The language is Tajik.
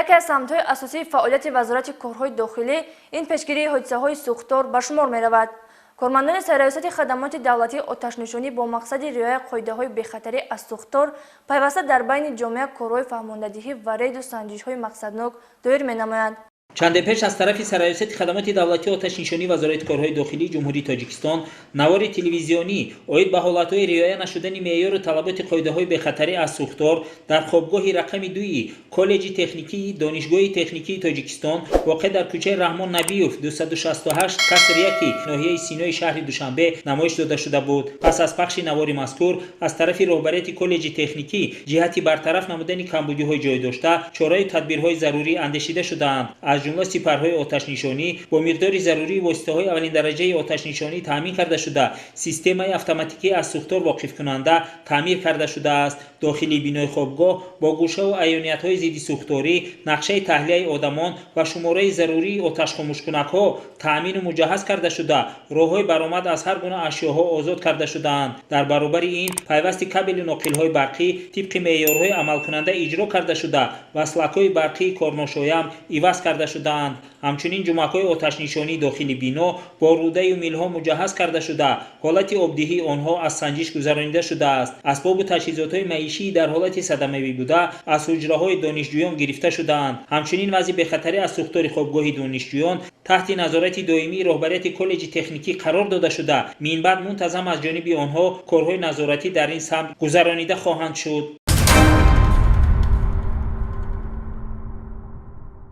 Яке аз самтҳои асосии фаъолияти Вазорати корҳои дохилӣ ин пешгирии ҳодисаҳои сӯхтор ба шумор меравад. Кормандони Сарраёсати хадамоти давлатии оташнишонӣ бо мақсади риояи қоидаҳои бехатарӣ аз сӯхтор пайваста дар байни ҷомеа корҳои фаҳмондадиҳӣ ва рейду санҷишҳои мақсаднок доир менамоянд. Чанде пеш аз тарафи Сарраёсати хадамоти давлатии оташнишонӣ Вазорати корҳои дохилии Ҷумҳурии Тоҷикистон навори телевизионӣ оид ба ҳолатҳои риоя нашудани меъёру талаботи қоидаҳои бехатарӣ аз сӯхтор дар хобгоҳи рақами дуи Коллеҷи техникии Донишгоҳи техникии Тоҷикистон, воқеъ дар кӯчаи Раҳмон Набиев, 268, каср 1, ноҳияи Синои шаҳри Душанбе намоиш дода шуда буд. Пас аз пахши навори мазкур аз тарафи роҳбарияти коллеҷи техникӣ ҷиҳати бартараф намудани камбудиҳои ҷой дошта чораю тадбирҳои зарурӣ андешида шудаанд. Аз ҷумла сипарҳои оташнишонӣ бо миқдори зарурии воситаҳои аввалиндараҷаи оташнишонӣ таъмин карда шуда, системаи автоматикӣ аз сӯхтор воқифкунанда таъмир карда шудааст. Дохили бинои хобгоҳ бо гӯшаву аёниятҳои зидди сӯхторӣ, нақшаи таҳлияи одамон ва шумораи зарурии оташхомӯшкунакҳо таъмину муҷаҳҳаз карда шуда, роҳҳои баромад аз ҳар гуна ашёҳо озод карда шудаанд. Дар баробари ин пайвасти кабелу ноқилҳои барқӣ тибқи меъёрҳои амалкунанда иҷро карда шуда, васлакҳои барқии корношоям иваз карда шудаанд. Ҳамчунин ҷумакҳои оташнишонии дохили бино бо рӯдаю милҳо муҷаҳҳаз карда шуда, ҳолати обдиҳии онҳо аз санҷиш гузаронида шудааст. Асбобу таҷҳизотҳои маишии дар ҳолати садамавӣ буда аз ҳуҷраҳои донишҷӯён гирифта шудаанд. Ҳамчунин вазъи бехатарӣ аз сӯхтори хобгоҳи донишҷӯён таҳти назорати доимии роҳбарияти коллеҷи техникӣ қарор дода шуда, минбаъд мунтазам аз ҷониби онҳо корҳои назоратӣ дар ин самт гузаронида хоҳанд шуд.